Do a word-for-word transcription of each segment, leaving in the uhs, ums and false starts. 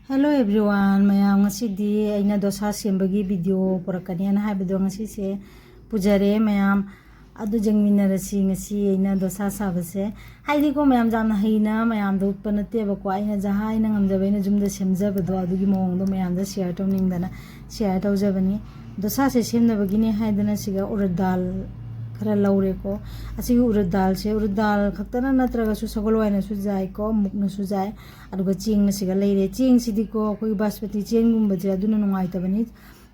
Hello everyone, ꯃꯌꯥꯝ, ꯉꯁꯤꯗꯤ ꯑꯩꯅ ꯗꯣꯁꯥ ꯁꯦꯝꯕꯒꯤ ꯚꯤꯗꯤꯑꯣ ꯄꯨꯔꯛꯀꯅꯦꯅ ꯍꯥꯏꯕꯗꯣ ꯉꯁꯤꯁꯦ ꯄꯨꯖꯔꯦ ꯃꯌꯥꯝ꯫ ꯑꯗꯨ ꯌꯦꯡꯃꯤꯟꯅꯔꯁꯤ ꯉꯁꯤ ꯑꯩꯅ ꯗꯣꯁꯥ ꯁꯥꯕꯁꯦ꯫ ꯍꯥꯏꯗꯤꯀꯣ ꯃꯌꯥꯝ, ꯌꯥꯝꯅ ꯍꯩꯅ ꯃꯌꯥꯝꯗ ꯎꯠꯄ ꯅꯠꯇꯦꯕꯀꯣ, ꯑꯩꯅ ꯖꯍꯥ ꯑꯩꯅ ꯉꯝꯖꯕ ꯑꯩꯅ ꯌꯨꯝꯗ ꯁꯦꯝꯖꯕꯗꯣ ꯑꯗꯨꯒꯤ ꯃꯑꯣꯡꯗꯣ ꯃꯌꯥꯝꯗ ꯁꯤꯌꯔ ꯇꯧꯅꯤꯡꯗꯅ ꯁꯤꯌꯔ ꯇꯧꯖꯕꯅꯤ꯫ ꯗꯣꯁꯥꯁꯦ ꯁꯦꯝꯅꯕꯒꯤꯅꯦ ꯍꯥꯏꯗꯅ ꯁꯤꯒ ꯎꯔꯗ ꯗꯥꯜ ꯈꯔ ꯂꯧꯔꯦꯀꯣ꯫ ꯑꯁꯤꯒꯤ ꯎꯔꯗ ꯗꯥꯜꯁꯦ ꯎꯔꯗ ꯗꯥꯜ ꯈꯛꯇꯅ ꯅꯠꯇ꯭ꯔꯒꯁꯨ ꯁꯒꯣꯜ ꯍꯋꯥꯏꯅꯁꯨ ꯌꯥꯏꯀꯣ, ꯃꯨꯛꯅꯁꯨ ꯌꯥꯏ꯫ ꯑꯗꯨꯒ ꯆꯦꯡꯅ ꯁꯤꯒ ꯂꯩꯔꯦ꯫ ꯆꯦꯡꯁꯤꯗꯤꯀꯣ ꯑꯩꯈꯣꯏꯒꯤ ꯕꯥꯁꯃꯇꯤ ꯆꯦꯡꯒꯨꯝꯕꯁꯦ ꯑꯗꯨꯅ ꯅꯨꯡꯉꯥꯏꯇꯕꯅꯤ,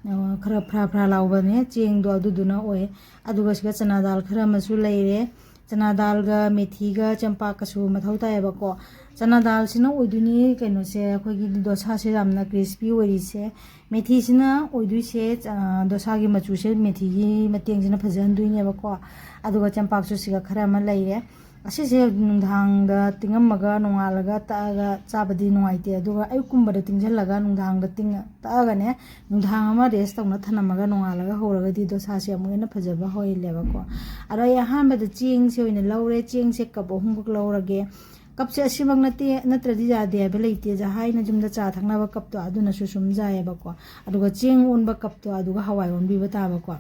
ꯑ, ꯈꯔ ꯐ꯭ꯔꯥ ꯐ꯭ꯔꯥ ꯂꯥꯎꯕꯅꯦ ꯆꯦꯡꯗꯣ, ꯑꯗꯨꯗꯨꯅ ꯑꯣꯏ꯫ ꯑꯗꯨꯒ ꯁꯤꯒ ꯆꯅꯥ ꯗꯥꯜ ꯈꯔ ꯑꯃꯁꯨ ꯂꯩꯔꯦ꯫ ꯆꯅꯥ ꯗꯥꯜꯒ ꯃꯦꯊꯤꯒ ꯆꯦꯡꯄꯥꯛꯀꯁꯨ ꯃꯊꯧ ꯇꯥꯏꯌꯦꯕꯀꯣ꯫ ꯆꯅꯥ ꯗꯥꯜꯁꯤꯅ ꯑꯣꯏꯗꯣꯏꯅꯤ ꯀꯩꯅꯣꯁꯦ, ꯑꯩꯈꯣꯏꯒꯤ ꯗꯣꯁꯥꯁꯦ ꯌꯥꯝꯅ ꯀ꯭ꯔꯤꯁꯄꯤ ꯑꯣꯏꯔꯤꯁꯦ꯫ ꯃꯦꯊꯤꯁꯤꯅ ꯑꯣꯏꯗꯣꯏꯁꯦ, ꯑ, ꯗꯣꯁꯥꯒꯤ ꯃꯆꯨꯁꯦ ꯃꯦꯊꯤꯒꯤ ꯃꯇꯦꯡꯁꯤꯅ ꯐꯖꯍꯟꯗꯣꯏꯅꯦꯕꯀꯣ꯫ ꯑꯗꯨꯒ ꯆꯦꯡꯄꯥꯛꯁꯨ ꯁꯤꯒ ꯈꯔ ꯑꯃ ꯂꯩꯔꯦ꯫ ꯑꯁꯤꯁꯦ ꯅꯨꯡꯗꯥꯡꯗ ꯇꯤꯡꯉꯝꯃꯒ ꯅꯣꯡꯉꯥꯜꯂꯒ ꯇꯛꯑꯒ ꯆꯥꯕꯗꯤ ꯅꯨꯡꯉꯥꯏꯇꯦ, ꯑꯗꯨꯒ ꯑꯌꯨꯛꯀꯨꯝꯕꯗ ꯇꯤꯡꯁꯤꯜꯂꯒ ꯅꯨꯡꯗꯥꯡꯗ ꯇꯤꯡꯉ ꯇꯛꯑꯒꯅꯦ, ꯅꯨꯡꯗꯥꯡ ꯑꯃ ꯔꯦꯁ ꯇꯧꯅ ꯊꯝꯂꯝꯃꯒ ꯅꯣꯡꯉꯥꯜꯂꯒ ꯍꯧꯔꯒꯗꯤ ꯗꯣꯁꯥꯁꯦ ꯑꯃꯨꯛ ꯍꯦꯟꯅ ꯐꯖꯕ ꯑꯣꯏꯍꯜꯂꯦꯕꯀꯣ꯫ ꯑꯗꯣ ꯑꯩ ꯑꯍꯥꯟꯕꯗ ꯆꯦꯡꯁꯦ ꯑꯣꯏꯅ ꯂꯧꯔꯦ꯫ ꯆꯦꯡꯁꯦ ꯀꯞ ꯑꯍꯨꯝꯈꯛ ꯂꯧꯔꯒꯦ꯫ ꯀꯞꯁꯦ ꯑꯁꯤꯃꯛ ꯅꯠꯇꯦ, ꯅꯠꯇ꯭ꯔꯗꯤ ꯌꯥꯗꯦ ꯍꯥꯏꯕ ꯂꯩꯇꯦ꯫ ꯖꯍꯥ ꯑꯩꯅ ꯌꯨꯝꯗ ꯆꯥ ꯊꯛꯅꯕ ꯀꯞꯇꯣ ꯑꯗꯨꯅꯁꯨ ꯁꯨꯝ ꯌꯥꯏꯌꯦꯕꯀꯣ꯫ ꯑꯗꯨꯒ ꯆꯦꯡ ꯑꯣꯟꯕ ꯀꯞꯇꯣ ꯑꯗꯨꯒ ꯍꯋꯥꯏ ꯑꯣꯟꯕꯤꯕ ꯇꯥꯕꯀꯣ꯫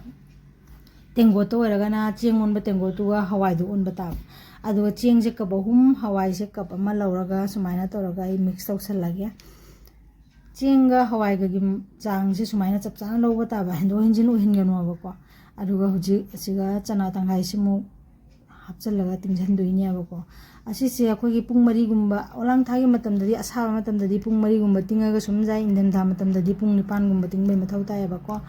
ꯇꯦꯡꯀꯣꯠꯇ ꯑꯣꯏꯔꯒꯅ ꯆꯦꯡ ꯑꯣꯟꯕ ꯇꯦꯡꯀꯣꯠꯇꯨꯒ ꯍꯋꯥꯏꯗꯨ ꯑꯣꯟꯕ ꯇꯥꯕ꯫ ꯑꯗꯨꯒ ꯆꯦꯡꯁꯦ ꯀꯞ ꯑꯍꯨꯝ, ꯍꯋꯥꯏꯁꯦ ꯀꯞ ꯑꯃ ꯂꯧꯔꯒ ꯁꯨꯃꯥꯏꯅ ꯇꯧꯔꯒ ꯑꯩ ꯃꯤꯛꯁ ꯇꯧꯁꯜꯂꯒꯦ꯫ ꯆꯦꯡꯒ ꯍꯋꯥꯏꯒꯒꯤ ꯆꯥꯡꯁꯦ ꯁꯨꯃꯥꯏꯅ ꯆꯞ ꯆꯥꯅ ꯂꯧꯕ ꯇꯥꯕ, ꯍꯦꯟꯗꯣꯛ ꯍꯦꯟꯖꯤꯟ ꯑꯣꯏꯍꯟꯒꯅꯣꯕꯀꯣ꯫ ꯑꯗꯨꯒ ꯍꯧꯖꯤꯛ ꯑꯁꯤꯒ ꯆꯅꯥ ꯇꯪꯈꯥꯏꯁꯤꯃꯨꯛ ꯍꯥꯞꯆꯤꯜꯂꯒ ꯇꯤꯡꯁꯤꯟꯗꯣꯏꯅꯦꯕꯀꯣ꯫ ꯑꯁꯤꯁꯦ ꯑꯩꯈꯣꯏꯒꯤ ꯄꯨꯡ ꯃꯔꯤꯒꯨꯝꯕ, ꯑꯣꯂꯥꯡ ꯊꯥꯒꯤ ꯃꯇꯝꯗꯗꯤ, ꯑꯁꯥꯕ ꯃꯇꯝꯗꯗꯤ ꯄꯨꯡ ꯃꯔꯤꯒꯨꯝꯕ ꯇꯤꯡꯉꯒ ꯁꯨꯝ ꯌꯥꯏ, ꯏꯪꯊꯝꯊꯥ ꯃꯇꯝꯗꯗꯤ ꯄꯨꯡ ꯅꯤꯄꯥꯟꯒꯨꯝꯕ ꯇꯤꯡꯕꯩ ꯃꯊꯧ ꯇꯥꯏꯌꯦꯕꯀꯣ꯫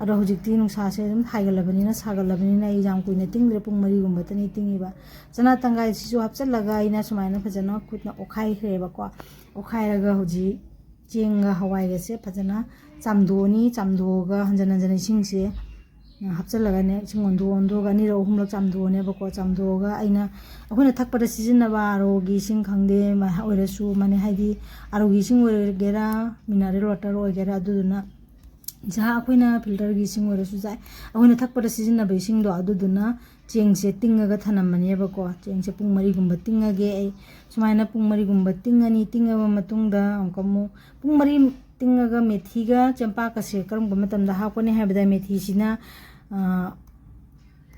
ꯑꯗꯣ ꯍꯧꯖꯤꯛꯇꯤ ꯅꯨꯡꯁꯥꯁꯦ ꯑꯗꯨꯝ ꯍꯥꯏꯒꯠꯂꯕꯅꯤꯅ, ꯁꯥꯒꯠꯂꯕꯅꯤꯅ ꯑꯩ ꯌꯥꯝ ꯀꯨꯏꯅ ꯇꯤꯡꯗ꯭ꯔꯦ, ꯄꯨꯡ ꯃꯔꯤꯒꯨꯝꯕꯇꯅꯤ ꯇꯤꯡꯉꯤꯕ꯫ ꯆꯅꯥ ꯇꯪꯈꯥꯏꯁꯤꯁꯨ ꯍꯥꯞꯆꯤꯜꯂꯒ ꯑꯩꯅ ꯁꯨꯃꯥꯏꯅ ꯐꯖꯅ ꯈꯨꯠꯅ ꯑꯣꯠꯈꯥꯏꯈ꯭ꯔꯦꯕꯀꯣ꯫ ꯑꯣꯠꯈꯥꯏꯔꯒ ꯍꯧꯖꯤꯛ ꯆꯦꯡꯒ ꯍꯋꯥꯏꯒꯁꯦ ꯐꯖꯅ ꯆꯥꯝꯊꯣꯛꯑꯅꯤ꯫ ꯆꯥꯝꯊꯣꯛꯑꯒ ꯍꯟꯖꯟ ꯍꯟꯖꯟ ꯏꯁꯤꯡꯁꯦ ꯍꯥꯞꯆꯤꯜꯂꯒꯅꯦ, ꯏꯁꯤꯡ ꯑꯣꯟꯊꯣꯛ ꯑꯣꯟꯊꯣꯛꯑꯒ ꯑꯅꯤꯔꯛ ꯑꯍꯨꯝꯂꯛ ꯆꯥꯝꯊꯣꯛꯑꯅꯦꯕꯀꯣ꯫ ꯆꯥꯝꯊꯣꯛꯑꯒ ꯑꯩꯅ, ꯑꯩꯈꯣꯏꯅ ꯊꯛꯄꯗ ꯁꯤꯖꯤꯟꯅꯕ ꯑꯥꯔꯣꯒꯤ ꯏꯁꯤꯡ ꯈꯪꯗꯦ, ꯃ-, ꯑꯣꯏꯔꯁꯨ ꯃꯥꯅꯦ, ꯍꯥꯏꯗꯤ ꯑꯥꯔꯣꯒꯤ ꯏꯁꯤꯡ ꯑꯣꯏꯒꯦꯔꯥ, ꯃꯤꯅꯔꯦꯜ ꯋꯥꯇꯔ ꯑꯣꯏꯒꯦꯔꯥ, ꯑꯗꯨꯗꯨꯅ ꯆꯥ ꯑꯩꯈꯣꯏꯅ ꯐꯤꯜꯇꯔꯒꯤ ꯏꯁꯤꯡ ꯑꯣꯏꯔꯁꯨ ꯌꯥꯏ, ꯑꯩꯈꯣꯏꯅ ꯊꯛꯄꯗ ꯁꯤꯖꯤꯟꯅꯕ ꯏꯁꯤꯡꯗꯣ ꯑꯗꯨꯗꯨꯅ ꯆꯦꯡꯁꯦ ꯇꯤꯡꯉꯒ ꯊꯅꯝꯃꯅꯦꯕꯀꯣ꯫ ꯆꯦꯡꯁꯦ ꯄꯨꯡ ꯃꯔꯤꯒꯨꯝꯕ ꯇꯤꯡꯉꯒꯦ ꯑꯩ꯫ ꯁꯨꯃꯥꯏꯅ ꯄꯨꯡ ꯃꯔꯤꯒꯨꯝꯕ ꯇꯤꯡꯉꯅꯤ꯫ ꯇꯤꯡꯉꯕ ꯃꯇꯨꯡꯗ ꯑꯃꯨꯛꯀ ꯑꯃꯨꯛ ꯄꯨꯡ ꯃꯔꯤ ꯇꯤꯡꯉꯒ ꯃꯦꯊꯤꯒ ꯆꯦꯡꯄꯥꯛꯀꯁꯦ ꯀꯔꯝꯕ ꯃꯇꯝꯗ ꯍꯥꯞꯀꯅꯤ ꯍꯥꯏꯕꯗ, ꯃꯦꯊꯤꯁꯤꯅ, ꯑ,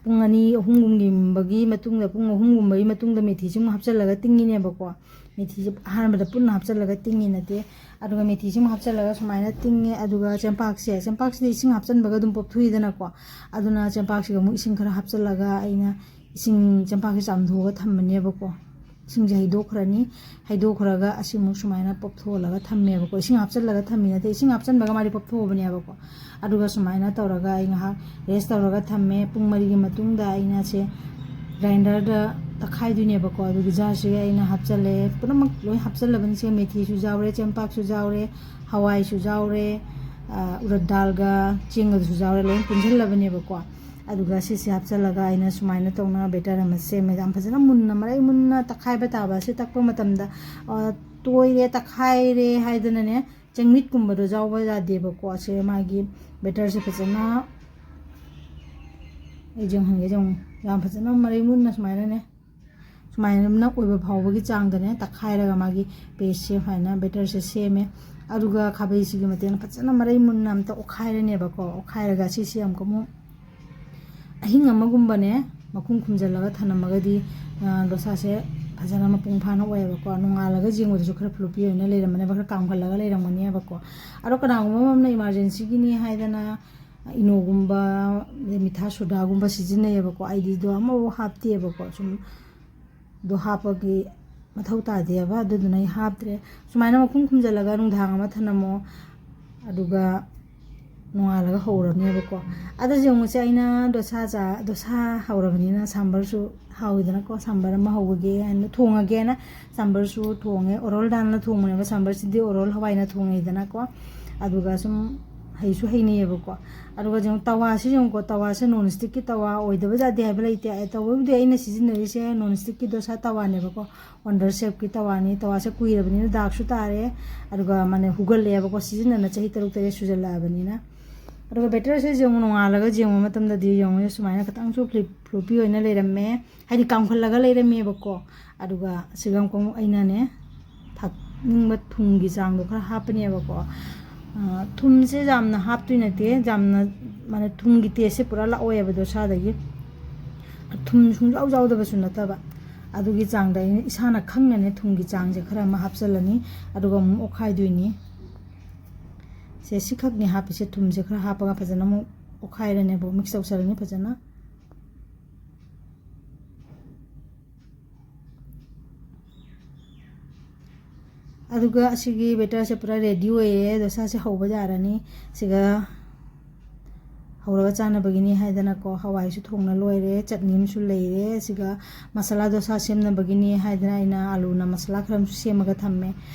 ꯄꯨꯡ ꯑꯅꯤ ꯑꯍꯨꯝꯒꯨꯝꯕꯒꯤ ꯃꯇꯨꯡꯗ, ꯄꯨꯡ ꯑꯍꯨꯝꯒꯨꯝꯕꯒꯤ ꯃꯇꯨꯡꯗ ꯃꯦꯊꯤꯁꯤ ꯑꯃꯨꯛ ꯍꯥꯞꯆꯤꯜꯂꯒ ꯇꯤꯡꯉꯤꯅꯦꯕꯀꯣ꯫ ꯃꯦꯊꯤꯁꯦ ꯑꯍꯥꯟꯕꯗ ꯄꯨꯟꯅ ꯍꯥꯞꯆꯤꯜꯂꯒ ꯇꯤꯡꯉꯤ ꯅꯠꯇꯦ꯫ ꯑꯗꯨꯒ ꯃꯦꯊꯤꯁꯤ ꯑꯃꯨꯛ ꯍꯥꯞꯆꯤꯜꯂꯒ ꯁꯨꯃꯥꯏꯅ ꯇꯤꯡꯉꯦ꯫ ꯑꯗꯨꯒ ꯆꯦꯡꯄꯥꯛꯁꯦ, ꯆꯦꯡꯄꯥꯛꯁꯤꯗꯤ ꯏꯁꯤꯡ ꯍꯥꯞꯆꯤꯟꯕꯒ ꯑꯗꯨꯝ ꯄꯣꯞꯊꯣꯛꯏꯗꯅꯀꯣ꯫ ꯑꯗꯨꯅ ꯆꯦꯡꯄꯥꯛꯁꯤꯒ ꯑꯃꯨꯛ ꯏꯁꯤꯡ ꯈꯔ ꯍꯥꯞꯆꯤꯜꯂꯒ ꯑꯩꯅ ꯏꯁꯤꯡ, ꯆꯦꯡꯄꯥꯛꯁꯦ ꯆꯥꯝꯊꯣꯛꯑꯒ ꯊꯝꯃꯅꯦꯕꯀꯣ꯫ ꯏꯁꯤꯡꯁꯦ ꯍꯩꯗꯣꯛꯈ꯭ꯔꯅꯤ꯫ ꯍꯩꯗꯣꯛꯈ꯭ꯔꯒ ꯑꯁꯤꯃꯨꯛ ꯁꯨꯃꯥꯏꯅ ꯄꯣꯞꯊꯣꯛꯍꯜꯂꯒ ꯊꯝꯃꯦꯕꯀꯣ꯫ ꯏꯁꯤꯡ ꯍꯥꯞꯆꯤꯜꯂꯒ ꯊꯝꯃꯤ ꯅꯠꯇꯦ, ꯏꯁꯤꯡ ꯍꯥꯞꯆꯤꯟꯕꯒ ꯃꯥꯗꯤ ꯄꯣꯞꯊꯣꯛꯑꯕꯅꯦꯕꯀꯣ꯫ ꯑꯗꯨꯒ ꯁꯨꯃꯥꯏꯅ ꯇꯧꯔꯒ ꯑꯩ ꯉꯥꯏꯍꯥꯛ ꯔꯦꯁ ꯇꯧꯔꯒ ꯊꯝꯃꯦ꯫ ꯄꯨꯡ ꯃꯔꯤꯒꯤ ꯃꯇꯨꯡꯗ ꯑꯩꯅ ꯁꯦ ꯒ꯭ꯔꯥꯏꯟꯗꯔꯗ ꯇꯛꯈꯥꯏꯗꯣꯏꯅꯦꯕꯀꯣ꯫ ꯑꯗꯨꯒꯤ ꯖꯥꯔꯁꯤꯒ ꯑꯩꯅ ꯍꯥꯞꯆꯜꯂꯦ꯫ ꯄꯨꯝꯅꯃꯛ ꯂꯣꯏ ꯍꯥꯞꯆꯜꯂꯕꯅꯤ꯫ ꯁꯦ ꯃꯦꯊꯤꯁꯨ ꯌꯥꯎꯔꯦ, ꯆꯦꯡꯄꯥꯛꯁꯨ ꯌꯥꯎꯔꯦ, ꯍꯋꯥꯏꯁꯨ ꯌꯥꯎꯔꯦ, ꯑ, ꯎꯔꯠ ꯗꯥꯜꯒ ꯆꯦꯡꯒꯗꯨꯁꯨ ꯌꯥꯎꯔꯦ, ꯂꯣꯏ ꯄꯨꯟꯁꯤꯜꯂꯕꯅꯦꯕꯀꯣ꯫ ꯑꯗꯨꯒ ꯁꯤꯁꯦ ꯍꯥꯞꯆꯜꯂꯒ ꯑꯩꯅ ꯁꯨꯃꯥꯏꯅ ꯇꯧꯅ ꯕꯦꯇꯔ ꯑꯃ ꯁꯦꯝꯃꯦ꯫ ꯌꯥꯝ ꯐꯖꯅ ꯃꯨꯟꯅ, ꯃꯔꯩ ꯃꯨꯟꯅ ꯇꯛꯈꯥꯏꯕ ꯇꯥꯕ꯫ ꯑꯁꯤ ꯇꯛꯄ ꯃꯇꯝꯗ, ꯑ, ꯇꯣꯏꯔꯦ, ꯇꯛꯈꯥꯏꯔꯦ ꯍꯥꯏꯗꯅꯅꯦ, ꯆꯦꯡꯃꯤꯠꯀꯨꯝꯕꯗꯣ ꯌꯥꯎꯕ ꯌꯥꯗꯦꯕꯀꯣ꯫ ꯑꯁꯦ ꯃꯥꯒꯤ ꯕꯦꯇꯔꯁꯦ ꯐꯖꯅ, ꯑꯩ ꯌꯦꯡꯍꯟꯒꯦ, ꯌꯦꯡꯉꯨ, ꯌꯥꯝ ꯐꯖꯅ ꯃꯔꯩ ꯃꯨꯟꯅ ꯁꯨꯃꯥꯏꯅꯅꯦ, ꯁꯨꯃꯥꯏꯅ ꯑꯣꯏꯕ ꯐꯥꯎꯕꯒꯤ ꯆꯥꯡꯗꯅꯦ ꯇꯛꯈꯥꯏꯔꯒ ꯃꯥꯒꯤ ꯄꯦꯁꯁꯦ ꯁꯨꯃꯥꯏꯅ ꯕꯦꯇꯔꯁꯦ ꯁꯦꯝꯃꯦ꯫ ꯑꯗꯨꯒ ꯈꯥꯕꯩꯁꯤꯒꯤ ꯃꯇꯦꯡꯅ ꯐꯖꯅ ꯃꯔꯩ ꯃꯨꯟꯅ ꯑꯝꯇ ꯑꯣꯠꯈꯥꯏꯔꯅꯦꯕꯀꯣ꯫ ꯑꯣꯠꯈꯥꯏꯔꯒ ꯁꯤꯁꯦ ꯑꯃꯨꯛꯀ ꯑꯃꯨꯛ ꯑꯍꯤꯡ ꯑꯃꯒꯨꯝꯕꯅꯦ ꯃꯈꯨꯝ ꯈꯨꯝꯖꯤꯜꯂꯒ ꯊꯅꯝꯃꯒꯗꯤ, ꯑ, ꯗꯣꯁꯥꯁꯦ ꯐꯖꯅ ꯃꯄꯨꯡ ꯐꯥꯅ ꯑꯣꯏꯌꯦꯕꯀꯣ꯫ ꯅꯣꯡꯉꯥꯜꯂꯒ ꯌꯦꯡꯕꯗꯁꯨ ꯈꯔ ꯐ꯭ꯂꯣꯄꯤ ꯑꯣꯏꯅ ꯂꯩꯔꯝꯃꯅꯦꯕ, ꯈꯔ ꯀꯥꯝꯒꯜꯂꯒ ꯂꯩꯔꯝꯒꯅꯦꯕꯀꯣ꯫ ꯑꯗꯣ ꯀꯅꯥꯒꯨꯝꯕ ꯑꯃꯅ ꯏꯃꯥꯔꯖꯦꯟꯁꯤꯒꯤꯅꯤ ꯍꯥꯏꯗꯅ ꯏꯅꯣꯒꯨꯝꯕ, ꯑꯗꯩ ꯃꯤꯊꯥ ꯁꯣꯗꯥꯒꯨꯝꯕ ꯁꯤꯖꯤꯟꯅꯩꯌꯦꯕꯀꯣ꯫ ꯑꯩꯗꯤ ꯑꯗꯣ ꯑꯃꯐꯥꯎ ꯍꯥꯞꯇꯦꯕꯀꯣ꯫ ꯁꯨꯝ ꯑꯗꯣ ꯍꯥꯞꯄꯒꯤ ꯃꯊꯧ ꯇꯥꯗꯦꯕ, ꯑꯗꯨꯗꯨꯅ ꯑꯩ ꯍꯥꯞꯇ꯭ꯔꯦ꯫ ꯁꯨꯃꯥꯏꯅ ꯃꯈꯨꯝ ꯈꯨꯝꯖꯤꯜꯂꯒ ꯅꯨꯡꯗꯥꯡ ꯑꯃ ꯊꯅꯝꯃꯣ, ꯑꯗꯨꯒ ꯅꯣꯡꯉꯥꯜꯂꯒ ꯍꯧꯔꯅꯦꯕꯀꯣ꯫ ꯑꯗꯨ ꯌꯦꯡꯉꯨꯁꯦ, ꯑꯩꯅ ꯗꯣꯁꯥ ꯆꯥ-, ꯗꯣꯁꯥ ꯍꯧꯔꯕꯅꯤꯅ ꯁꯥꯝꯕꯔꯁꯨ ꯍꯥꯎꯋꯤꯗꯅꯀꯣ꯫ ꯁꯥꯝꯕꯔ ꯑꯃ ꯍꯧꯕꯒꯦ ꯍꯥꯏꯅ, ꯊꯣꯡꯉꯒꯦꯅ ꯁꯥꯝꯕꯔꯁꯨ ꯊꯣꯡꯉꯦ꯫ ꯑꯣꯔꯣꯜ ꯗꯥꯜꯅ ꯊꯣꯡꯕꯅꯦꯕ ꯁꯥꯝꯕꯔꯁꯤꯗꯤ, ꯑꯣꯔꯣꯜ ꯍꯋꯥꯏꯅ ꯊꯣꯡꯉꯤꯗꯅꯀꯣ꯫ ꯑꯗꯨꯒ ꯁꯨꯝ ꯍꯩꯁꯨ ꯍꯩꯅꯩꯌꯦꯕꯀꯣ꯫ ꯑꯗꯨꯒ ꯌꯦꯡꯉꯨ, ꯇꯋꯥꯁꯤ ꯌꯦꯡꯉꯨꯀꯣ, ꯇꯋꯥꯁꯦ ꯅꯣꯟ ꯁ꯭ꯇꯤꯛꯀꯤ ꯇꯋꯥ ꯑꯣꯏꯗꯕ ꯌꯥꯗꯦ ꯍꯥꯏꯕ ꯂꯩꯇꯦ꯫ ꯑꯩ ꯇꯧꯕꯕꯨꯗꯤ ꯑꯩꯅ ꯁꯤꯖꯤꯟꯅꯔꯤꯁꯦ ꯅꯣꯟ ꯁ꯭ꯇꯤꯛꯀꯤ ꯗꯣꯁꯥ ꯇꯋꯥꯅꯦꯕꯀꯣ, ꯑꯣꯟꯗꯔ ꯁꯦꯞꯀꯤ ꯇꯋꯥꯅꯤ꯫ ꯇꯋꯥꯁꯦ ꯀꯨꯏꯔꯕꯅꯤꯅ ꯗꯥꯛꯁꯨ ꯇꯥꯔꯦ, ꯑꯗꯨꯒ ꯃꯥꯅꯦ ꯍꯨꯒꯠꯂꯛꯑꯦꯕꯀꯣ, ꯁꯤꯖꯤꯟꯅꯅ ꯆꯍꯤ ꯇꯔꯨꯛ ꯇꯔꯦꯠ ꯁꯨꯖꯜꯂꯛꯑꯕꯅꯤꯅ꯫ ꯑꯗꯨꯒ ꯕꯦꯇꯔꯁꯦ ꯌꯦꯡꯉꯨ, ꯅꯣꯡꯉꯥꯜꯂꯒ ꯌꯦꯡꯕ ꯃꯇꯝꯗꯗꯤ ꯌꯦꯡꯉꯨ, ꯁꯨꯃꯥꯏꯅ ꯈꯤꯇꯪꯁꯨ ꯐ꯭ꯂꯤꯞ ꯐ꯭ꯂꯣꯄꯤ ꯑꯣꯏꯅ ꯂꯩꯔꯝꯃꯦ, ꯍꯥꯏꯗꯤ ꯀꯥꯝꯈꯠꯂꯒ ꯂꯩꯔꯝꯃꯦꯕꯀꯣ꯫ ꯑꯗꯨꯒ ꯁꯤꯒ ꯑꯃꯨꯛ ꯑꯩꯅꯅꯦ ꯊꯥꯛꯅꯤꯡꯕ ꯊꯨꯝꯒꯤ ꯆꯥꯡꯗꯣ ꯈꯔ ꯍꯥꯞꯄꯅꯦꯕꯀꯣ꯫ ꯑ, ꯊꯨꯝꯁꯦ ꯌꯥꯝꯅ ꯍꯥꯞꯇꯣꯏ ꯅꯠꯇꯦ, ꯌꯥꯝꯅ, ꯃꯥꯅ ꯊꯨꯝꯒꯤ ꯇꯦꯁꯁꯦ ꯄꯨꯔꯥ ꯂꯥꯛꯑꯣꯏꯑꯕ ꯗꯣꯁꯥꯗꯒꯤ꯫ ꯊꯨꯝ ꯁꯨꯡꯌꯥꯎ ꯌꯥꯎꯗꯕꯁꯨ ꯅꯠꯇꯕ꯫ ꯑꯗꯨꯒꯤ ꯆꯥꯡꯗ ꯑꯩꯅ ꯏꯁꯥꯅ ꯈꯪꯅꯅꯦ ꯊꯨꯝꯒꯤ ꯆꯥꯡꯁꯦ ꯈꯔ ꯑꯃ ꯍꯥꯞꯆꯜꯂꯅꯤ꯫ ꯑꯗꯨꯒ ꯑꯃꯨꯛ ꯑꯣꯠꯈꯥꯏꯗꯣꯏꯅꯤ꯫ ꯁꯦ ꯁꯤꯈꯛꯅꯤ ꯍꯥꯞꯄꯤꯁꯦ, ꯊꯨꯝꯁꯦ ꯈꯔ ꯍꯥꯞꯄꯒ ꯐꯖꯅ ꯑꯃꯨꯛ ꯑꯣꯠꯈꯥꯏꯔꯅꯦꯕ, ꯃꯤꯛꯁ ꯇꯧꯁꯜꯂꯅꯤ ꯐꯖꯅ꯫ ꯑꯗꯨꯒ ꯑꯁꯤꯒꯤ ꯕꯦꯇꯔꯁꯦ ꯄꯨꯔꯥ ꯔꯦꯗꯤ ꯑꯣꯏꯔꯦ, ꯗꯣꯁꯥꯁꯦ ꯍꯧꯕ ꯌꯥꯔꯅꯤ꯫ ꯁꯤꯒ ꯍꯧꯔꯒ ꯆꯥꯅꯕꯒꯤꯅꯤ ꯍꯥꯏꯗꯅꯀꯣ, ꯍꯋꯥꯏꯁꯨ ꯊꯣꯡꯅ ꯂꯣꯏꯔꯦ, ꯆꯠꯅꯤ ꯑꯃꯁꯨ ꯂꯩꯔꯦ꯫ ꯁꯤꯒ ꯃꯁꯥꯂꯥ ꯗꯣꯁꯥ ꯁꯦꯝꯅꯕꯒꯤꯅꯤ ꯍꯥꯏꯗꯅ ꯑꯩꯅ ꯑꯥꯂꯨꯅ ꯃꯁꯥꯂꯥ ꯈꯔ ꯑꯃꯁꯨ ꯁꯦꯝꯃꯒ ꯊꯝꯃꯦ꯫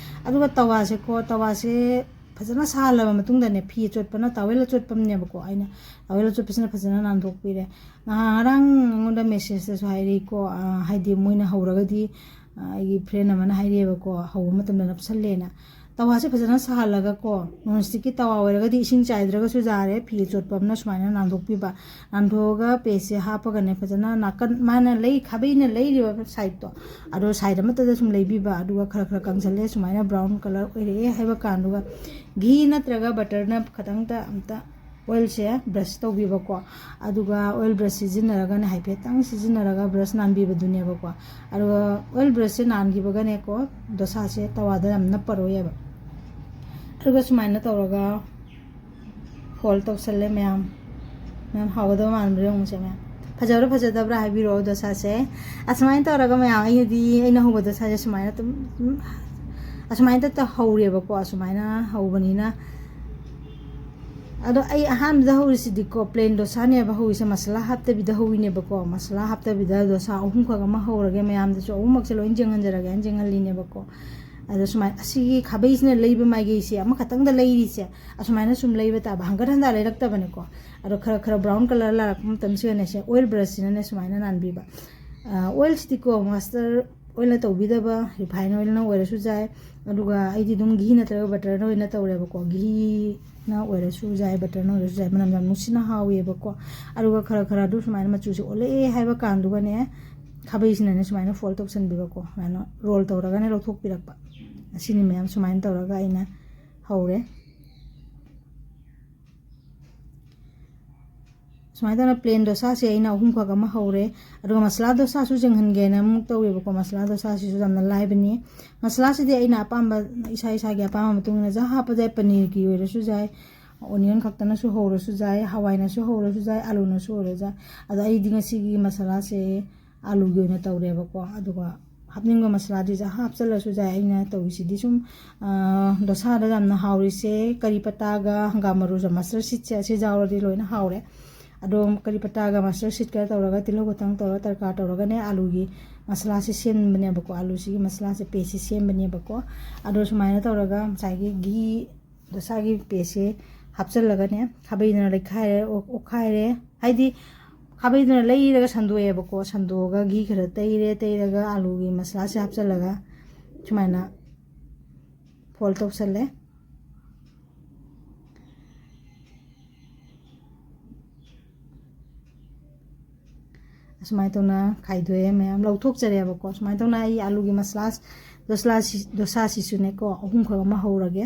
ꯑꯗꯨꯒ ꯇꯋꯥꯁꯦꯀꯣ, ꯇꯋꯥꯁꯦ ꯐꯖꯅ ꯁꯥꯍꯜꯂꯕ ꯃꯇꯨꯡꯗꯅꯦ, ꯐꯤ ꯑꯆꯣꯠꯄꯅ, ꯇꯥꯋꯦꯜ ꯑꯆꯣꯠꯄꯅꯦꯕꯀꯣ, ꯑꯩꯅ ꯇꯥꯋꯦꯜ ꯑꯆꯣꯠꯄꯁꯤꯅ ꯐꯖꯅ ꯅꯥꯟꯊꯣꯛꯄꯤꯔꯦ꯫ ꯅꯍꯥꯟ ꯉꯔꯥꯡ ꯑꯩꯉꯣꯟꯗ ꯃꯦꯁꯦꯖꯇꯁꯨ ꯍꯥꯏꯔꯛꯏꯀꯣ, ꯑ, ꯍꯥꯏꯗꯤ ꯃꯣꯏꯅ ꯍꯧꯔꯒꯗꯤ, ꯑ, ꯑꯩꯒꯤ ꯐ꯭ꯔꯦꯟ ꯑꯃꯅ ꯍꯥꯏꯔꯛꯑꯦꯕꯀꯣ, ꯍꯧꯕ ꯃꯇꯝꯗ ꯅꯞꯁꯜꯂꯦꯅ꯫ ꯇꯋꯥꯁꯦ ꯐꯖꯅ ꯁꯥꯍꯜꯂꯒꯀꯣ, ꯅꯣꯟ ꯁ꯭ꯇꯤꯛꯀꯤ ꯇꯋꯥ ꯑꯣꯏꯔꯒꯗꯤ ꯏꯁꯤꯡ ꯆꯥꯏꯗ꯭ꯔꯒꯁꯨ ꯌꯥꯔꯦ, ꯐꯤ ꯑꯆꯣꯠꯄ ꯑꯃꯅ ꯁꯨꯃꯥꯏꯅ ꯅꯥꯟꯊꯣꯛꯄꯤꯕ꯫ ꯅꯥꯟꯊꯣꯛꯑꯒ ꯄꯦꯁꯁꯦ ꯍꯥꯞꯄꯒꯅꯦ, ꯐꯖꯅ ꯅꯥꯀꯟ, ꯃꯥꯅ ꯂꯩ, ꯈꯥꯕꯩꯅ ꯂꯩꯔꯤꯕ ꯁꯥꯏꯗꯠꯇꯣ, ꯑꯗꯣ ꯁꯥꯏꯗ ꯑꯃꯠꯇꯗ ꯁꯨꯝ ꯂꯩꯕꯤꯕ꯫ ꯑꯗꯨꯒ ꯈꯔ ꯈꯔ ꯀꯪꯁꯜꯂꯦ, ꯁꯨꯃꯥꯏꯅ ꯕ꯭ꯔꯥꯎꯟ ꯀꯂꯔ ꯑꯣꯏꯔꯛꯑꯦ ꯍꯥꯏꯕ ꯀꯥꯟꯗꯨꯒ ꯘꯤ ꯅꯠꯇ꯭ꯔꯒ ꯕꯇꯔꯅ ꯈꯇꯪꯇ ꯑꯝꯇ ꯑꯣꯏꯜꯁꯦ ꯕ꯭ꯔꯁ ꯇꯧꯕꯤꯕꯀꯣ꯫ ꯑꯗꯨꯒ ꯑꯣꯏꯜ ꯕ꯭ꯔꯁ ꯁꯤꯖꯤꯟꯅꯔꯒꯅꯦ, ꯍꯥꯏꯐꯦꯠꯇꯪ ꯁꯤꯖꯤꯟꯅꯔꯒ ꯕ꯭ꯔꯁ ꯅꯥꯟꯕꯤꯕꯗꯨꯅꯦꯕꯀꯣ꯫ ꯑꯗꯨꯒ ꯑꯣꯏꯜ ꯕ꯭ꯔꯁꯁꯦ ꯅꯥꯟꯈꯤꯕꯒꯅꯦꯀꯣ, ꯗꯣꯁꯥꯁꯦ ꯇꯋꯥꯗ ꯌꯥꯝ ꯅꯞꯄꯔꯣꯏꯌꯦꯕ꯫ ꯑꯗꯨꯒ ꯁꯨꯃꯥꯏꯅ ꯇꯧꯔꯒ ꯐꯣꯜ ꯇꯧꯁꯜꯂꯦ ꯃꯌꯥꯝ꯫ ꯃꯌꯥꯝ ꯍꯥꯎꯒꯗꯕ ꯃꯥꯟꯕ꯭ꯔꯥ ꯌꯦꯡꯉꯨꯁꯦ ꯃꯌꯥꯝ꯫ ꯐꯖꯕ꯭ꯔꯥ ꯐꯖꯗꯕ꯭ꯔꯥ ꯍꯥꯏꯕꯤꯔꯛꯑꯣ ꯗꯣꯁꯥꯁꯦ꯫ ꯑꯁꯨꯃꯥꯏꯅ ꯇꯧꯔꯒ ꯃꯌꯥꯝ, ꯑꯩꯅꯗꯤ, ꯑꯩꯅ ꯍꯧꯕ ꯗꯣꯁꯥꯁꯦ ꯁꯨꯃꯥꯏꯅ ꯑꯗꯨꯝ, ꯑꯗꯨꯝ ꯑꯁꯨꯃꯥꯏꯅ ꯇ-, ꯍꯧꯔꯦꯕꯀꯣ꯫ ꯑꯁꯨꯃꯥꯏꯅ ꯍꯧꯕꯅꯤꯅ, ꯑꯗꯣ ꯑꯩ ꯑꯍꯥꯟꯕꯗ ꯍꯧꯔꯤꯁꯤꯗꯤꯀꯣ, ꯄ꯭ꯂꯦꯟ ꯗꯣꯁꯥꯅꯦꯕ ꯍꯧꯔꯤꯁꯦ, ꯃꯁꯥꯂꯥ ꯍꯥꯞꯇꯕꯤꯗ ꯍꯧꯔꯤꯅꯦꯕꯀꯣ꯫ ꯃꯁꯥꯂꯥ ꯍꯥꯞꯇꯕꯤꯗ ꯗꯣꯁꯥ ꯑꯍꯨꯝꯈꯛ ꯑꯃ ꯍꯧꯔꯒꯦ, ꯃꯌꯥꯝꯗꯁꯨ ꯑꯍꯨꯝꯃꯛꯁꯦ ꯂꯣꯏ ꯌꯦꯡꯍꯟꯖꯔꯒꯦ ꯍꯥꯏꯅ ꯌꯦꯡꯍꯜꯂꯤꯅꯦꯕꯀꯣ꯫ ꯑꯗꯣ ꯁꯨꯃꯥꯏꯅ ꯑꯁꯤꯒꯤ ꯈꯥꯕꯩꯁꯤꯅ ꯂꯩꯕ ꯃꯥꯏꯀꯩꯁꯦ, ꯑꯃꯈꯛꯇꯪꯗ ꯂꯩꯔꯤꯁꯦ, ꯑꯁꯨꯃꯥꯏꯅ ꯁꯨꯝ ꯂꯩꯕ ꯇꯥꯕ, ꯍꯪꯒꯠ ꯍꯟꯗ ꯂꯩꯔꯛꯇꯕꯅꯦꯀꯣ꯫ ꯑꯗꯣ ꯈꯔ ꯈꯔ ꯕ꯭ꯔꯥꯎꯟ ꯀꯂꯔ ꯂꯥꯛꯂꯛꯄ ꯃꯇꯝꯁꯤꯗꯅꯦ, ꯁꯦ ꯑꯣꯏꯜ ꯕ꯭ꯔꯁꯁꯤꯅꯅꯦ ꯁꯨꯃꯥꯏꯅ ꯅꯥꯟꯕꯤꯕ꯫ ꯑ, ꯑꯣꯏꯜꯁꯤꯗꯤꯀꯣ, ꯃꯁꯇꯔ ꯑꯣꯏꯜꯅ ꯇꯧꯕꯤꯗꯕ, ꯔꯤꯐꯥꯏꯟ ꯑꯣꯏꯜꯅ ꯑꯣꯏꯔꯁꯨ ꯌꯥꯏ꯫ ꯑꯗꯨꯒ ꯑꯩꯗꯤ ꯑꯗꯨꯝ ꯘꯤꯅ ꯅꯠꯇ꯭ꯔꯒ ꯕꯇꯔꯅ ꯑꯣꯏꯅ ꯇꯧꯔꯦꯕꯀꯣ꯫ ꯘꯤꯅ ꯑꯣꯏꯔꯁꯨ ꯌꯥꯏ, ꯕꯇꯔꯅ ꯑꯣꯏꯔꯁꯨ ꯌꯥꯏ, ꯃꯅꯝ ꯌꯥꯝ ꯅꯨꯡꯁꯤꯅ ꯍꯥꯎꯋꯦꯕꯀꯣ꯫ ꯑꯗꯨꯒ ꯈꯔ ꯈꯔ ꯑꯗꯨ ꯁꯨꯃꯥꯏꯅ ꯃꯆꯨꯁꯦ ꯑꯣꯜꯂꯛꯑꯦ ꯍꯥꯏꯕ ꯀꯥꯟꯗꯨꯒꯅꯦ, ꯈꯥꯕꯩꯁꯤꯅꯅꯦ ꯁꯨꯃꯥꯏꯅ ꯐꯣꯜ ꯇꯧꯁꯟꯕꯤꯕꯀꯣ, ꯁꯨꯃꯥꯏꯅ ꯔꯣꯜ ꯇꯧꯔꯒꯅꯦ ꯂꯧꯊꯣꯛꯄꯤꯔꯛꯄ꯫ ꯑꯁꯤꯅꯤ ꯃꯌꯥꯝ, ꯁꯨꯃꯥꯏꯅ ꯇꯧꯔꯒ ꯑꯩꯅ ꯍꯧꯔꯦ꯫ ꯁꯨꯃꯥꯏꯅ ꯇꯧꯅ ꯄ꯭ꯂꯦꯟ ꯗꯣꯁꯥꯁꯦ ꯑꯩꯅ ꯑꯍꯨꯝꯈꯛ ꯑꯃ ꯍꯧꯔꯦ꯫ ꯑꯗꯨꯒ ꯃꯁꯂꯥ ꯗꯣꯁꯥꯁꯨ ꯌꯦꯡꯍꯟꯒꯦꯅ ꯑꯃꯨꯛ ꯇꯧꯋꯦꯕꯀꯣ꯫ ꯃꯁꯂꯥ ꯗꯣꯁꯥꯁꯤꯁꯨ ꯌꯥꯝꯅ ꯂꯥꯏꯕꯅꯤ꯫ ꯃꯁꯂꯥꯁꯤꯗꯤ ꯑꯩꯅ ꯑꯄꯥꯝꯕ, ꯏꯁꯥ ꯏꯁꯥꯒꯤ ꯑꯄꯥꯝꯕ ꯃꯇꯨꯡ ꯏꯟꯅ ꯖꯥ ꯍꯥꯞꯄ ꯌꯥꯏ꯫ ꯄꯅꯤꯔꯒꯤ ꯑꯣꯏꯔꯁꯨ ꯌꯥꯏ, ꯑꯣꯅꯤꯌꯟ ꯈꯛꯇꯅꯁꯨ ꯍꯧꯔꯁꯨ ꯌꯥꯏ, ꯍꯋꯥꯏꯅꯁꯨ ꯍꯧꯔꯁꯨ ꯌꯥꯏ, ꯑꯂꯨꯅꯁꯨ ꯍꯧꯔꯁꯨ ꯌꯥꯏ꯫ ꯑꯗꯣ ꯑꯩꯗꯤ ꯉꯁꯤꯒꯤ ꯃꯁꯥꯂꯥꯁꯦ ꯑꯂꯨꯒꯤ ꯑꯣꯏꯅ ꯇꯧꯔꯦꯕꯀꯣ꯫ ꯑꯗꯨꯒ ꯍꯥꯞꯅꯤꯡꯕ ꯃꯁꯥꯂꯥꯗꯤ ꯖꯥ ꯍꯥꯞꯆꯜꯂꯁꯨ ꯌꯥꯏ꯫ ꯑꯩꯅ ꯇꯧꯔꯤꯁꯤꯗꯤ ꯁꯨꯝ, ꯑ, ꯗꯣꯁꯥꯗ ꯌꯥꯝꯅ ꯍꯥꯎꯔꯤꯁꯦ ꯀꯔꯤ ꯄꯇꯥꯒ ꯍꯪꯒꯥꯝ ꯃꯔꯨꯁꯦ, ꯃꯁꯇꯔꯗ ꯁꯤꯗꯁꯦ ꯑꯁꯤ ꯌꯥꯎꯔꯗꯤ ꯂꯣꯏꯅ ꯍꯥꯎꯔꯦ꯫ ꯑꯗꯣ ꯀꯔꯤ ꯄꯇꯥꯒ ꯃꯁꯇꯔꯗ ꯁꯤꯗꯀ ꯇꯧꯔꯒ, ꯇꯤꯜꯍꯧ ꯈꯛꯇꯪ ꯇꯧꯔꯒ, ꯇꯔꯀꯥꯔ ꯇꯧꯔꯒꯅꯦ ꯑꯂꯨꯒꯤ ꯃꯁꯥꯂꯥꯁꯦ ꯁꯦꯝꯕꯅꯦꯕꯀꯣ꯫ ꯑꯂꯨꯁꯤꯒꯤ ꯃꯁꯥꯂꯥꯁꯦ ꯄꯦꯁꯁꯦ ꯁꯦꯝꯕꯅꯦꯕꯀꯣ꯫ ꯑꯗꯣ ꯁꯨꯃꯥꯏꯅ ꯇꯧꯔꯒ ꯉꯁꯥꯏꯒꯤ ꯘꯤ ꯗꯣꯁꯥꯒꯤ ꯄꯦꯁꯁꯦ ꯍꯥꯞꯆꯜꯂꯒꯅꯦ, ꯈꯥꯕꯩꯅ ꯂꯩꯈꯥꯏꯔꯦ, ꯑꯣ-, ꯑꯣꯠꯈꯥꯏꯔꯦ꯫ ꯍꯥꯏꯗꯤ ꯈꯥꯕꯩꯗꯨꯅ ꯂꯩꯔꯒ ꯁꯟꯗꯣꯛꯑꯦꯕꯀꯣ꯫ ꯁꯟꯗꯣꯛꯑꯒ ꯘꯤ ꯈꯔ ꯇꯩꯔꯦ, ꯇꯩꯔꯒ ꯑꯂꯨꯒꯤ ꯃꯁꯥꯂꯥꯁꯦ ꯍꯥꯞꯆꯜꯂꯒ ꯁꯨꯃꯥꯏꯅ ꯐꯣꯜ ꯇꯧꯁꯜꯂꯦ꯫ ꯑꯁꯨꯃꯥꯏꯅ ꯇꯧꯅ ꯈꯥꯏꯗꯣꯛꯑꯦ ꯃꯌꯥꯝ, ꯂꯧꯊꯣꯛꯆꯔꯦꯕꯀꯣ꯫ ꯁꯨꯃꯥꯏꯅ ꯇꯧꯅ ꯑꯩ ꯑꯂꯨꯒꯤ ꯃꯁꯥꯂꯥ, ꯗꯣꯁꯂꯥ-, ꯗꯣꯁꯥꯁꯤꯁꯨꯅꯦꯀꯣ, ꯑꯍꯨꯝꯈꯛ ꯑꯃ ꯍꯧꯔꯒꯦ꯫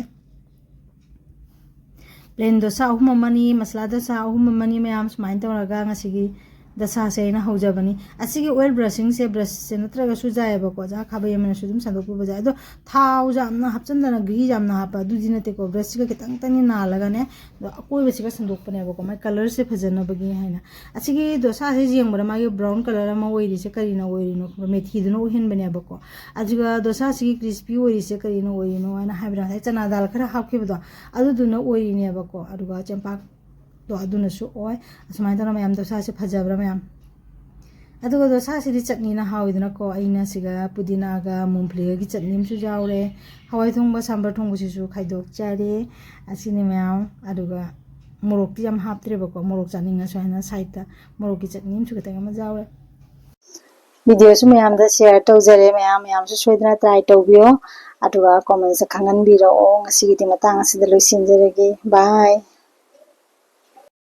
ꯄ꯭ꯂꯦꯟ ꯗꯣꯁꯥ ꯑꯍꯨꯝ ꯑꯃꯅꯤ, ꯃꯁꯥꯂꯥ ꯗꯣꯁꯥ ꯑꯍꯨꯝ ꯑꯃꯅꯤ ꯃꯌꯥꯝ꯫ ꯁꯨꯃꯥꯏꯅ ꯇꯧꯔꯒ ꯉꯁꯤꯒꯤ ꯗꯣꯁꯥꯁꯦ ꯑꯩꯅ ꯍꯧꯖꯕꯅꯤ꯫ ꯑꯁꯤꯒꯤ ꯑꯣꯏꯜ ꯕ꯭ꯔꯁꯤꯡꯁꯦ, ꯕ꯭ꯔꯁꯁꯦ ꯅꯠꯇ꯭ꯔꯒꯁꯨ ꯌꯥꯏꯑꯕꯀꯣ, ꯖꯥ ꯈꯥꯕꯩ ꯑꯃꯅꯁꯨ ꯑꯗꯨꯝ ꯁꯟꯗꯣꯛꯄꯤꯕ ꯌꯥꯏ꯫ ꯑꯗꯣ ꯊꯥꯎ ꯌꯥꯝꯅ ꯍꯥꯞꯆꯤꯟꯗꯅ, ꯘꯤ ꯌꯥꯝꯅ ꯍꯥꯞꯄ ꯑꯗꯨꯗꯤ ꯅꯠꯇꯦꯀꯣ꯫ ꯕ꯭ꯔꯁꯁꯤꯒ ꯈꯤꯇꯪ ꯈꯤꯇꯪꯗꯤ ꯅꯥꯜꯂꯒꯅꯦ, ꯑꯗꯣ ꯑꯀꯣꯏꯕꯁꯤꯒ ꯁꯟꯗꯣꯛꯄꯅꯦꯕꯀꯣ, ꯃꯥꯏ ꯀꯂꯔꯁꯦ ꯐꯖꯅꯕꯒꯤ ꯍꯥꯏꯅ꯫ ꯑꯁꯤꯒꯤ ꯗꯣꯁꯥꯁꯦ ꯌꯦꯡꯕꯗ ꯃꯥꯒꯤ ꯕ꯭ꯔꯥꯎꯟ ꯀꯂꯔ ꯑꯃ ꯑꯣꯏꯔꯤꯁꯦ ꯀꯔꯤꯅ ꯑꯣꯏꯔꯤꯅꯣ ꯈꯪꯕ꯭ꯔꯥ? ꯃꯦꯊꯤꯗꯨꯅ ꯑꯣꯏꯍꯟꯕꯅꯦꯕꯀꯣ꯫ ꯑꯗꯨꯒ ꯗꯣꯁꯥꯁꯤꯒꯤ ꯀ꯭ꯔꯤꯁꯄꯤ ꯑꯣꯏꯔꯤꯁꯦ ꯀꯔꯤꯅ ꯑꯣꯏꯔꯤꯅꯣ ꯍꯥꯏꯅ ꯍꯥꯏꯕꯗ, ꯉꯁꯥꯏ ꯆꯅꯥ ꯗꯥꯜ ꯈꯔ ꯍꯥꯞꯈꯤꯕꯗꯣ ꯑꯗꯨꯗꯨꯅ ꯑꯣꯏꯔꯤꯅꯦꯕꯀꯣ꯫ ꯑꯗꯨꯒ ꯆꯦꯡꯄꯥꯛꯇꯣ ꯑꯗꯨꯅꯁꯨ ꯑꯣꯏ꯫ ꯑꯁꯨꯃꯥꯏꯅ ꯇꯧꯔꯒ ꯃꯌꯥꯝ ꯗꯣꯁꯥꯁꯦ ꯐꯖꯕ꯭ꯔꯥ ꯃꯌꯥꯝ? ꯑꯗꯨꯒ ꯗꯣꯁꯥꯁꯤꯗꯤ ꯆꯠꯅꯤꯅ ꯍꯥꯎꯏꯗꯅꯀꯣ꯫ ꯑꯩꯅ ꯁꯤꯒ ꯄꯨꯗꯤꯅꯥꯒ ꯃꯨꯝꯐ꯭ꯂꯤꯒꯒꯤ ꯆꯠꯅꯤ ꯑꯃꯁꯨ ꯌꯥꯎꯔꯦ꯫ ꯍꯋꯥꯏ ꯊꯣꯡꯕ, ꯁꯥꯝꯕꯔ ꯊꯣꯡꯕꯁꯤꯁꯨ ꯈꯥꯏꯗꯣꯛꯆꯔꯦ꯫ ꯑꯁꯤꯅꯤ ꯃꯌꯥꯝ꯫ ꯑꯗꯨꯒ ꯃꯣꯔꯣꯛꯇꯤ ꯌꯥꯝ ꯍꯥꯞꯇ꯭ꯔꯦꯕꯀꯣ, ꯃꯣꯔꯣꯛ ꯆꯥꯅꯤꯡꯉꯁꯨ ꯍꯥꯏꯅ ꯁꯥꯏꯠꯇ ꯃꯣꯔꯣꯛꯀꯤ ꯆꯠꯅꯤ ꯑꯃꯁꯨ ꯈꯤꯇꯪ ꯑꯃ ꯌꯥꯎꯔꯦ꯫ ꯚꯤꯗꯤꯑꯣꯁꯨ ꯃꯌꯥꯝꯗ ꯁꯤꯌꯔ ꯇꯧꯖꯔꯦ꯫ ꯃꯌꯥꯝ ꯃꯌꯥꯝꯁꯨ ꯁꯣꯏꯗꯅ ꯇ꯭ꯔꯥꯏ ꯇꯧꯕꯤꯌꯣ, ꯑꯗꯨꯒ ꯀꯣꯃꯦꯟꯁꯇ ꯈꯪꯍꯟꯕꯤꯔꯛꯑꯣ꯫ ꯉꯁꯤꯒꯤꯗꯤ ꯃꯇꯥꯡ ꯑꯁꯤꯗ ꯂꯣꯏꯁꯤꯟꯖꯔꯒꯦ꯫ ꯕꯥꯏ꯫